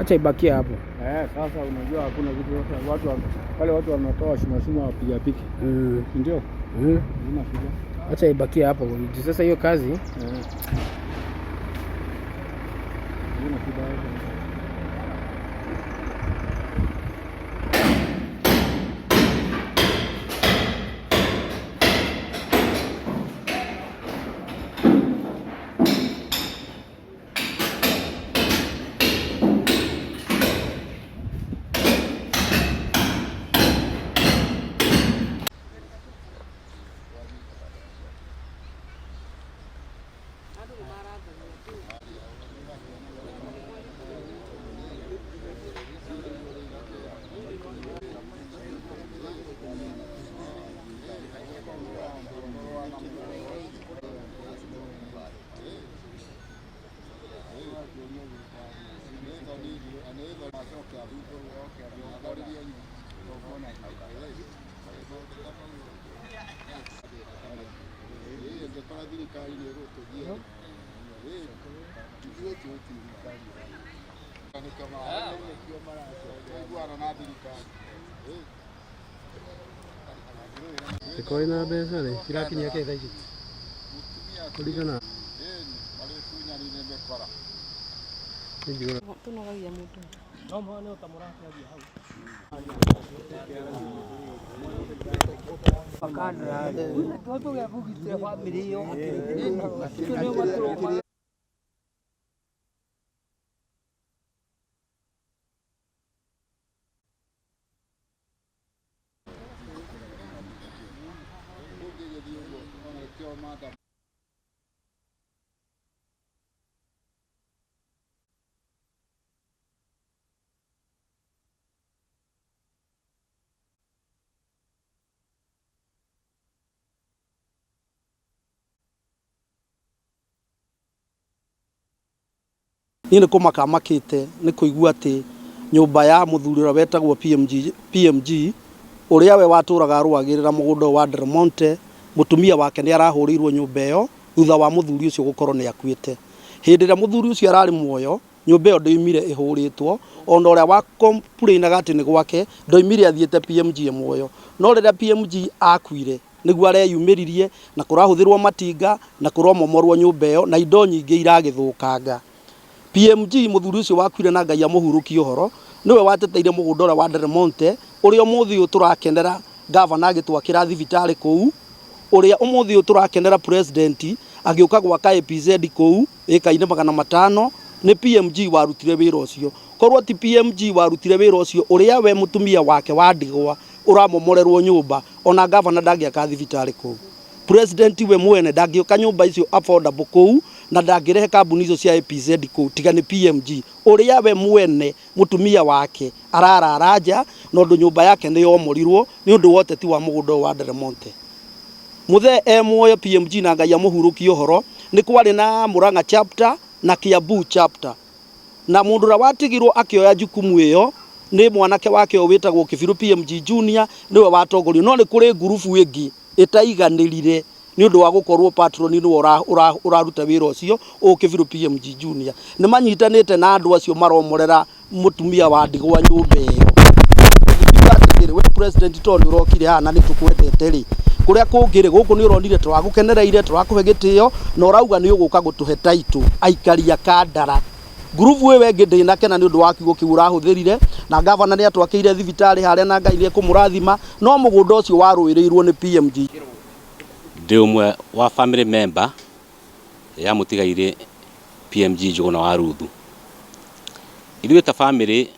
Acha ibakie hapo. Eh, sasa unajua hakuna kitu sasa watu wale watu wanatoa shuma shuma wapiga piki. Si ndio? Haina shida. Acha ibakie hapo. Juu sasa hiyo kazi Eh. Haina shida. Ĩkorwo ĩna mbeca rĩ, irakinyia kĩ thaa ici? Kũringana Tunogagia mũndũ. Niĩ nĩ kũmaka makĩte nĩ kũigua atĩ nyũmba ya mũthuri ũrĩa wetagwo PMG, PMG ũrĩa we watũraga arũagĩrĩra mũgũnda ũyũ wa Del Monte, mũtumia wake nĩ arahũrĩirwo nyũmba ĩyo thutha wa mũthuri ũcio gũkorwo nĩ akuĩte. Hĩndĩ ĩrĩa mũthuri ũcio ararĩ muoyo, nyũmba ĩyo ndĩoimire ĩhũrĩtwo, ona ũrĩa wa complainaga atĩ nĩ gwake ndoimire athiĩte PMG e muoyo. No rĩrĩa PMG akuire nĩguo areyumĩririe na kũrahũthĩrwo matinga na kũromomorwo nyũmba ĩyo na indo nyingĩ iragĩthũkanga. PMG mũthuri ũcio wakuire na Ngai amũhurũkie ũhoro nĩwe wateteire mũgũnda ũrĩa wa Del Monte ũrĩa ũmũthĩ ũyũ tũrakenera gavana agĩtwakĩra thibitarĩ kũu, ũrĩa ũmũthĩ ũyũ tũrakenera president agĩũka gwaka APZ kũu ĩka-inĩ 500 nĩ PMG warutire wĩra ũcio. Korwo ti PMG warutire wĩra ũcio ũrĩa we mũtumia wake wa ndigwa ũramomorerwo nyũmba ona gavana ndangĩaka thibitarĩ kũu. President we mwene ndangĩũka nyũmba icio affordable kũu na ndangĩrehe kambuni icio cia APZ kũu tiga nĩ PMG ũrĩa we mwene mũtumia wake ararara nja na ũndũ nyũmba yake nĩ yomorirwo nĩ ũndũ wa ũteti wa mũgũnda ũyũ wa Del Monte. Mũthee e muoyo PMG na Ngai amũhurũkie ũhoro nĩ kwarĩ na Murang'a chapter na Kiambu chapter na mũndũ ũrĩa watigirwo akĩoya jukumu ĩyo nĩ mwanake wake ũyũ wĩtagwo Kĩbirũ PMG Junior nĩwe watongorio no nĩ kũrĩ ngurubu ĩngĩ ĩtaiganĩrire nĩ ũndũ wa gũkorwo patron nĩwe ũraruta wĩra ũcio ũyũ Kĩbirũ PMG Junior. Nĩ manyitanĩte na andũ acio maromorera mũtumia wa ndigwa nyũmba ĩyo. Ngiuga atĩrĩrĩ, we president tondũ nĩ ũrokire haha na nĩ tũkwendete rĩ, kũrĩa kũngĩ rĩ, gũkũ nĩ ũronire tũragũkenereire tũrakũhe gĩtĩo na ũrauga nĩ ũgũka gũtũhe title aikari a Kandara. Ngurubu ĩyo ĩngĩ ndĩnakena nĩ ũndũ wa kiugo kĩu ũrahũthĩrire na gavana nĩ atwakĩire thibitarĩ harĩa na Ngai nĩ ekũmũrathima no mũgũnda ũcio warũĩrĩirwo nĩ PMG. Ndĩ ũmwe wa family member ya mũtigairĩ PMG Njũgũna wa Ruthu. Ithuĩ ta family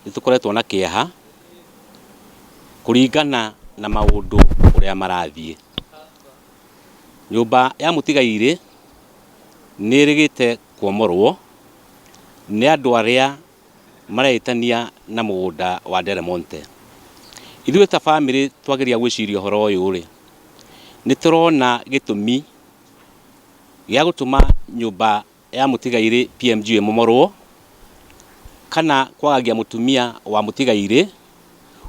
nĩ tũkoretwo na kĩeha kũringana na maũndũ ũrĩa marathiĩ. Nyũmba ya mũtigairĩ nĩ ĩrĩgĩte kwomorwo nĩ andũ arĩa mareĩtania na mũgũnda wa Del Monte. Ithuĩ ta family twageria gwĩciria ũhoro ũyũ rĩ, nĩ tũrona gĩtũmi gĩa gũtũma nyũmba ya mũtigairĩ PMG ĩmomorwo kana kwagagia mũtumia wa mũtigairĩ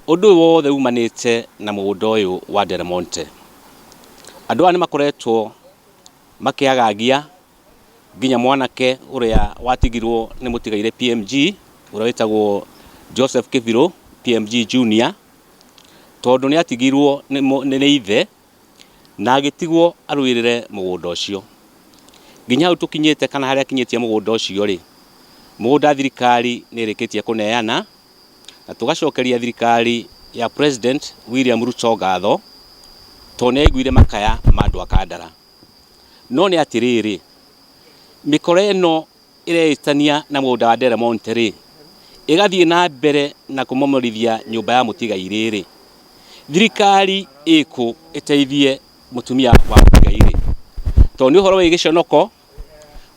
ũndũ ũyũ wothe umanĩte na mũgũnda ũyũ wa Del Monte. Andũ aya nĩ makoretwo makĩagagia nginya mwanake ũrĩa watigirwo nĩ mũtigairĩ PMG Ũrĩa wĩtagwo Joseph Kĩbirũ PMG Junior, tondũ nĩ atigirwo nĩ ithe na agĩtigwo arũĩrĩre mũgũnda ũcio. Nginya hau tũkinyĩte kana harĩa akinyĩtie mũgũnda ũcio rĩ, mũgũnda thirikari nĩ ĩrĩkĩtie kũneana, na tũgacokeria thirikari ya President William Ruto ngatho tondũ nĩ aiguire makaya ma andũ a Kandara. No nĩ atĩrĩrĩ, mĩkora ĩno ĩreĩtania na mũgũnda wa Del Monte rĩ, ĩgathiĩ na mbere na kũmomorithia nyũmba ya mũtigairĩ rĩ, thirikari ĩkũ ĩteithie mũtumia wa mũtigairĩ? Tondũ nĩ ũhoro wĩ gĩconoko,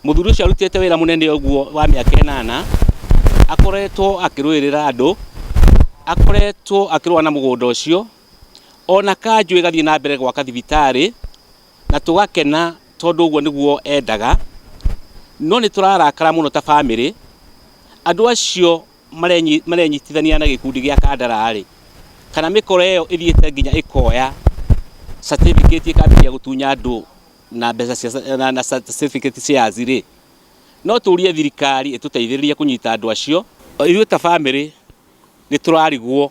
mũthuri ũcio arutĩte wĩra mũnene ũguo wa mĩaka 8, akoretwo akĩrũĩrĩra andũ, akoretwo akĩrũa na mũgũnda ũcio, ona kanjũ ĩgathiĩ na mbere gwaka thibitarĩ, na tũgakena tondũ ũguo nĩguo endaga. No nĩ tũrarakara mũno ta bamĩrĩ, andũ acio marenyitithania na gĩkundi gĩa Kandara rĩ, kana mĩkora ĩyo ĩthiĩte nginya ĩkoya certificate ĩkambĩrĩria gũtunya andũ na mbeca cia na certificate shares rĩ, no tũrie thirikari ĩtũteithĩrĩrie kũnyita andũ acio. Ithuĩ ta bamĩrĩ nĩ tũrarigwo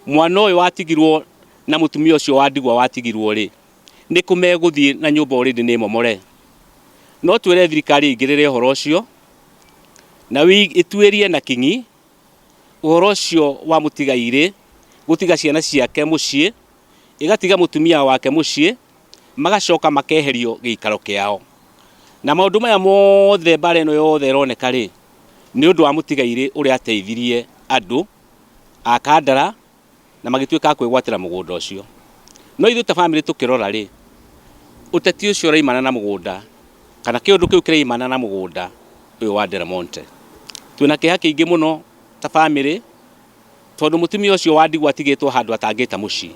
mwana ũyũ watigirwo na mũtumia ũcio wa ndigwa watigirwo rĩ, nĩ kũ megũthiĩ na nyũmba already nĩ momore. No twĩre thirikari ĩingĩrĩre ũhoro ũcio na ĩtuĩrie na kinyi ũhoro ũcio wa mũtigairĩ gũtiga ciana ciake mũciĩ, ĩgatiga mũtumia wake mũciĩ, magacoka makeherio gĩikaro kĩao. Na maũndũ maya mothe, mbara ĩno yothe ĩroneka rĩ, nĩ ũndũ wa mũtigairĩ ũrĩa ateithirie andũ a Kandara na magĩtuĩka a kwĩgwatĩra mũgũnda ũcio. No ithuĩ ta bamĩrĩ tũkĩrora rĩ, ũteti ũcio ũraimana na mũgũnda kana kĩũndũ kĩu kĩraimana na mũgũnda ũyũ wa Del Monte. Twĩna kĩeha kĩingĩ mũno ta bamĩrĩ, tondũ mũtumia ũcio wa ndigwa atigĩtwo handũ atangĩta mũciĩ.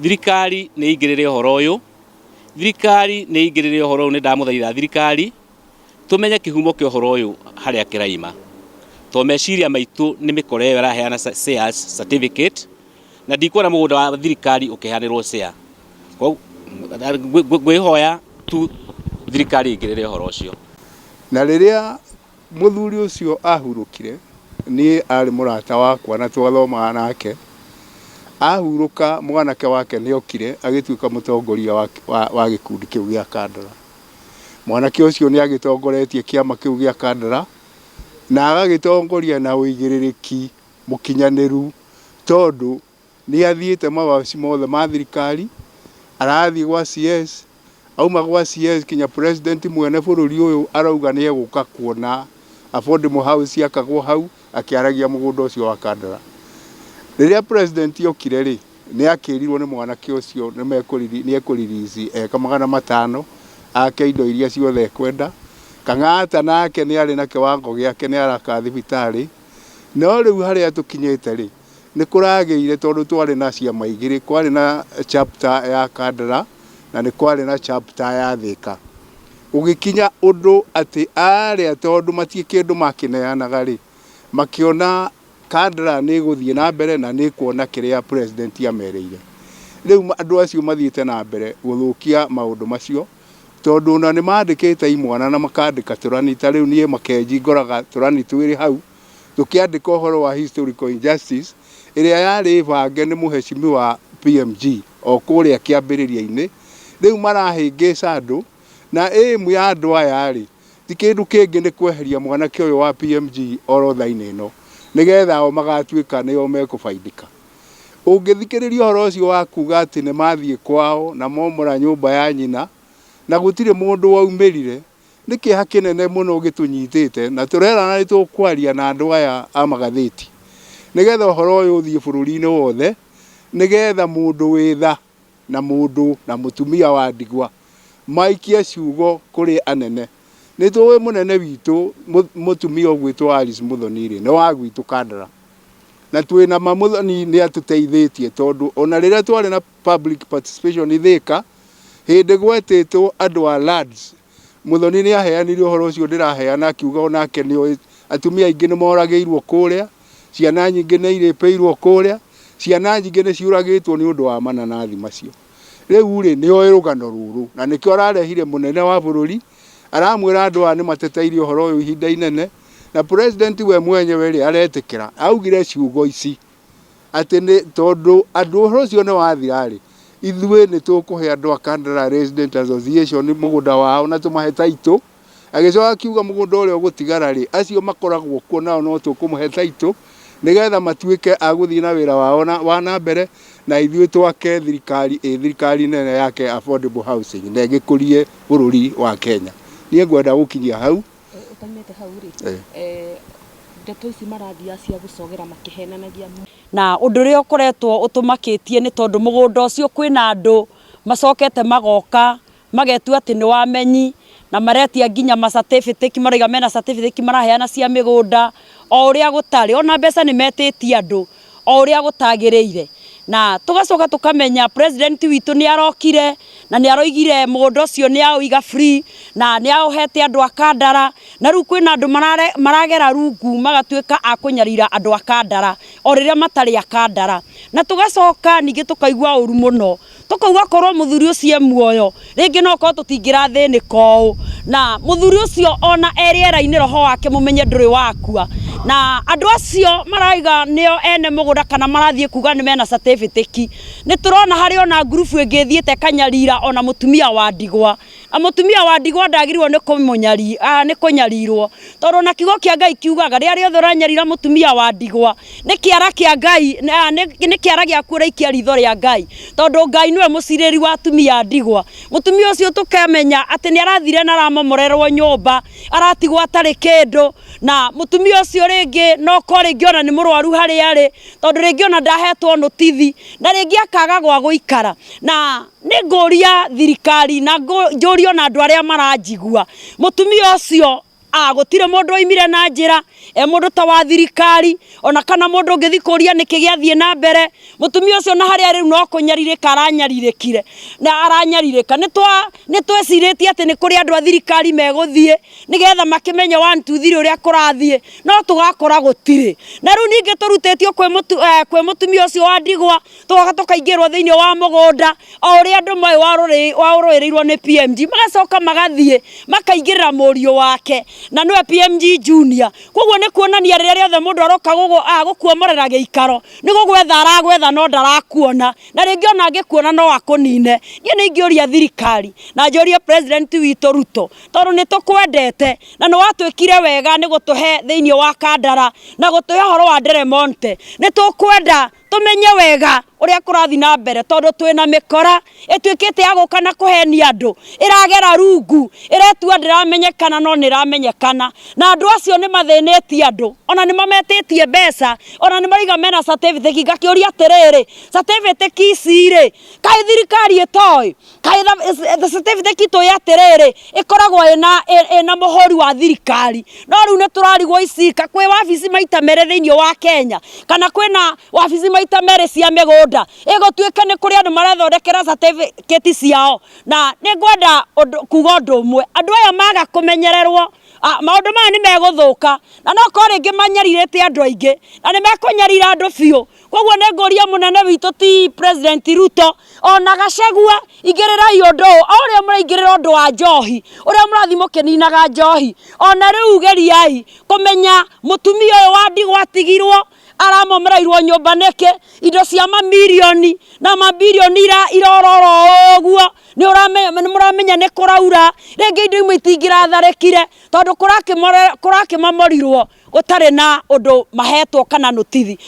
Thirikari nĩ ĩingĩrĩre ũhoro ũyũ, thirikari nĩ ĩingĩrĩre ũhoro ũyũ, nĩ ndamũthaitha thirikari tũmenye kĩhumo kĩa ũhoro ũyũ harĩa kĩraima. Tondũ meciria maitũ nĩ mĩkora ĩyo ĩraheana shares certificate, na ndikuona mũgũnda wa thirikari ũkĩheanĩrwo share. Ngwĩhoya tu thirikari ĩingĩrĩre ũhoro ũcio. Na rĩrĩa mũthuri ũcio ahurũkire, niĩ arĩ mũrata wakwa na twathomaga nake, ahurũka mwanake wake nĩ okire agĩtuĩka mũtongoria wa gĩkundi kĩu gĩa Kandara. Mwanake ũcio nĩ agĩtongoretie kĩama kĩu gĩa Kandara na agagĩtongoria na ũigĩrĩrĩki mũkinyanĩru, tondũ nĩ athiĩte mawabici mothe ma thirikari, arathiĩ gwa CS, auma gwa CS kinya president mwene bũrũri ũyũ arauga nĩ egũka kuona affordable house ciakagwo hau, akĩaragia mũgũnda ũcio wa Kandara. Rĩrĩa president okire rĩ, nĩ akĩrirwo nĩ mwanake ũcio nĩ ekũririci eka 500 ake indo iria ciothe ekwenda. Kang'ata nake nĩ arĩ na kĩwango gĩake, nĩ araka thibitarĩ. No rĩu harĩa tũkinyĩte rĩ, nĩ kũragĩire tondũ twarĩ na ciama igĩrĩ, kwarĩ na chapter ya Kandara na nĩ kwarĩ na chapter ya Thika. Gũgĩkinya ũndũ atĩ arĩa tondũ matirĩ kĩndũ makĩneanaga rĩ, makĩona Kandara nĩ ĩgũthiĩ na mbere na nĩ ĩkuona kĩrĩa president amerĩire. Rĩu andũ acio mathiĩte na mbere gũthũkia maũndũ macio, tondũ ona nĩ mandĩkĩte imwana na makandĩka tũrani. Ta rĩu niĩ Makenji ngoraga tũrani twĩrĩ hau tũkĩandĩka ũhoro wa historical injustice ĩrĩa yarĩ bange nĩ mũheshimiwa PMG o kũrĩa kĩambĩrĩria-inĩ. Rĩu marahĩngĩca andũ na aim ya andũ aya rĩ, ti kĩndũ kĩngĩ nĩ kweheria mwanake ũyũ wa PMG orotha-inĩ ĩno, nĩgetha o magatuĩka nĩo mekũbaidĩka. Ũngĩthikĩrĩria ũhoro ũcio wa kuga atĩ nĩ mathiĩ kwao na momora nyũmba ya nyina na gũtirĩ mũndũ waumĩrire, nĩ kĩeha kĩnene mũno gĩtũnyitĩte, na tũrerana nĩ tũkwaria na andũ aya a magathĩti nĩgetha ũhoro ũyũ ũthiĩ bũrũri-inĩ wothe, nĩgetha mũndũ wĩ tha na mũndũ na mũtumia wa ndigwa maikie ciugo kũrĩ anene. Nĩ tũĩ mũnene witũ mũtumia ũgwĩtwo Alice Muthoni rĩ, nĩ wa gwitũ Kandara, na twĩna ma Muthoni nĩ atũteithĩtie, tondũ ona rĩrĩa twarĩ na public participation Thika, hĩndĩ gwetĩtwo andũ a lands, Muthoni nĩ aheanire ũhoro ũcio ndĩraheana, akiuga onake nĩ oĩ atumia aingĩ nĩ moragĩirwo kũrĩa, ciana nyingĩ nĩ irĩpĩirwo kũrĩa, ciana nyingĩ nĩ ciũragĩtwo nĩ ũndũ wa mananathi macio. Rĩu rĩ, nĩ oĩ rũgano rũrũ na nĩkĩo ararehire mũnene wa bũrũri, aramwĩra andũ aya nĩ mateteirie ũhoro ũyũ ihinda inene. Na president we mwenyewe rĩ aretĩkĩra, augire ciugo ici atĩ nĩ tondũ andũ ũhoro ũcio nĩ wathira rĩ, ithuĩ nĩ tũkũhe andũ a Kandara Resident Association mũgũnda wao na tũmahe title. Agĩcoka akiuga mũgũnda ũrĩa ũgũtigara rĩ, acio makoragwo kuo nao no tũkũmahe title nĩgetha matuĩke a gũthiĩ na wĩra wao na, wa na mbere, na ithuĩ twake thirikari ĩ thirikari nene yake affordable housing na ĩgĩkũrie bũrũri wa Kenya. Niĩ ngwenda gũkinyia hau. Utaimĩte hau rĩ, ndeto ici marathia cia gũcogera makĩhenanagia. Na ũndũ ũrĩa ũkoretwo ũtũmakĩtie nĩ tondũ mũgũnda ũcio kwĩna andũ macokete magoka magetua atĩ nĩ wamenyi, na maretia nginya ma certificate, marauga mena certificate maraheana cia mĩgũnda o ũrĩa gũtarĩ, ona mbeca nĩ metĩtie andũ o ũrĩa gũtagĩrĩire. Na tũgacoka tũkamenya president witũ nĩ arokire na nĩ aroigire mũgũnda ũcio nĩ aũiga free na nĩ aũhete andũ a Kandara, na rĩu kwĩna andũ maragera rungu magatuĩka a kũnyarira andũ a Kandara o rĩrĩa matarĩ a Kandara. Na tũgacoka ningĩ tũkaigua ũru mũno, tũkauga korwo mũthuri ũcio e muoyo rĩngĩ no korwo tũtingĩrathĩnĩka ũũ. Na mũthuri ũcio ona e rĩera-inĩ roho wake mũmenye ndũrĩ wakua. Na andũ acio maraiga nĩo ene mũgũnda kana marathiĩ kuga nĩ mena certificate, nĩ tũrona harĩ ona ngurubu ĩngĩ ĩthiĩte kanyarira ona mũtumia wa ndigwa, na mũtumia wa ndigwa ndagĩrĩirwo nĩ kũnyarirwo, tondũ na kiugo kĩa Ngai kiugaga rĩrĩa rĩothe ũranyarira mũtumia wa ndigwa nĩ kĩara kĩa Ngai, nĩ kĩara gĩaku ũraikia ritho rĩa Ngai, tondũ Ngai nĩwe mũcirĩri wa atumia a ndigwa. Mũtumia ũcio tũkamenya atĩ nĩ arathire na aramomorerwo nyũmba, aratigwo atarĩ kĩndũ, na mũtumia ũcio rĩngĩ no korwo rĩngĩ ona nĩ mũrwaru harĩa arĩ, tondũ rĩngĩ ona ndahetwo notithi na rĩngĩ akaga gwa gũikara. Na nĩ ngũria thirikari na njũrie ona andũ arĩa maranjigua, mũtumia ũcio gũtirĩ mũndũ oimire na njĩra e mũndũ ta wa thirikari ona kana mũndũ ũngĩthiĩ kũria nĩkĩ gĩathiĩ na mbere. Mũtumia ũcio na harĩa rĩu no kũnyarirĩka aranyarirĩkire na aranyarirĩka. Nĩ twecirĩtie atĩ nĩ kũrĩ andũ a thirikari megũthiĩ nĩgetha makĩmenye 1 2 3 ũrĩa kũrathiĩ, no tũgakora gũtirĩ. Na rĩu ningĩ tũrutĩtio kwĩ mũtumia ũcio wa ndigwa, tũgoka tũkaingĩrwo thĩinĩ wa mũgũnda o ũrĩa andũ moĩ waũrũĩrĩirwo nĩ PMG, magacoka magathiĩ makaingĩrĩra mũriũ wake na nĩwe PMG Junior. Koguo nĩ kuonania rĩrĩa rĩothe mũndũ aroka gũkuomorera gĩikaro nĩ gũgwetha aragwetha no ndarakuona, na rĩngĩ ona angĩkuona no akũnine. Niĩ nĩ ingĩũria thirikari na njũrie president witũ Ruto, tondũ nĩ tũkwendete na nĩ watwĩkire wega nĩ gũtũhe thĩinĩ wa Kandara na gũtũhe ũhoro wa Del Monte, nĩ tũkwenda tũmenye wega ũrĩa kũrathiĩ na mbere, tondũ twĩna mĩkora ĩtuĩkĩte ya gũka na kũhenia andũ, ĩragera rungu ĩretua ndĩramenyekana no nĩ ĩramenyekana, na andũ acio nĩ mathĩnĩtie andũ, ona nĩ mametĩtie mbeca, ona nĩ marauga mena certificate. Ngakĩũria atĩrĩrĩ, certificate ici rĩ, kaĩ thirikari ĩtoĩ? Kaĩ certificate tũĩ atĩrĩrĩ ĩkoragwo ĩna mũhũri wa thirikari, no rĩu nĩ tũrarigwo ici kwĩ wabici maita merĩ thĩinĩ wa Kenya kana kwĩna wabici maita merĩ cia mĩgũnda, ĩgũtuĩka nĩ kũrĩ andũ marethondekera certificate ciao. Na nĩ ngwenda kuga ũndũ ũmwe, andũ aya maga kũmenyererwo maũndũ maya nĩ megũthũka, na no korwo rĩngĩ manyarirĩte andũ aingĩ na nĩ mekũnyarira andũ biũ. Koguo nĩ ngũria mũnene witũ ti President Ruto ona Gachagua, ingĩrĩrai ũndũ ũyũ o ũrĩa mũraingĩrĩra ũndũ wa njohi, ũrĩa mũrathiĩ mũkĩninaga njohi, ona rĩu geriai kũmenya mũtumia ũyũ wa ndigwa atigirwo aramomoreirwo nyũmba nĩkĩ, indo cia mamirioni na mabirioni irororo ũguo, nĩ mũramenya nĩ kũraura, rĩngĩ indo imwe itingĩratharĩkire tondũ kũrakĩmamorirwo gũtarĩ na ũndũ mahetwo kana notithi.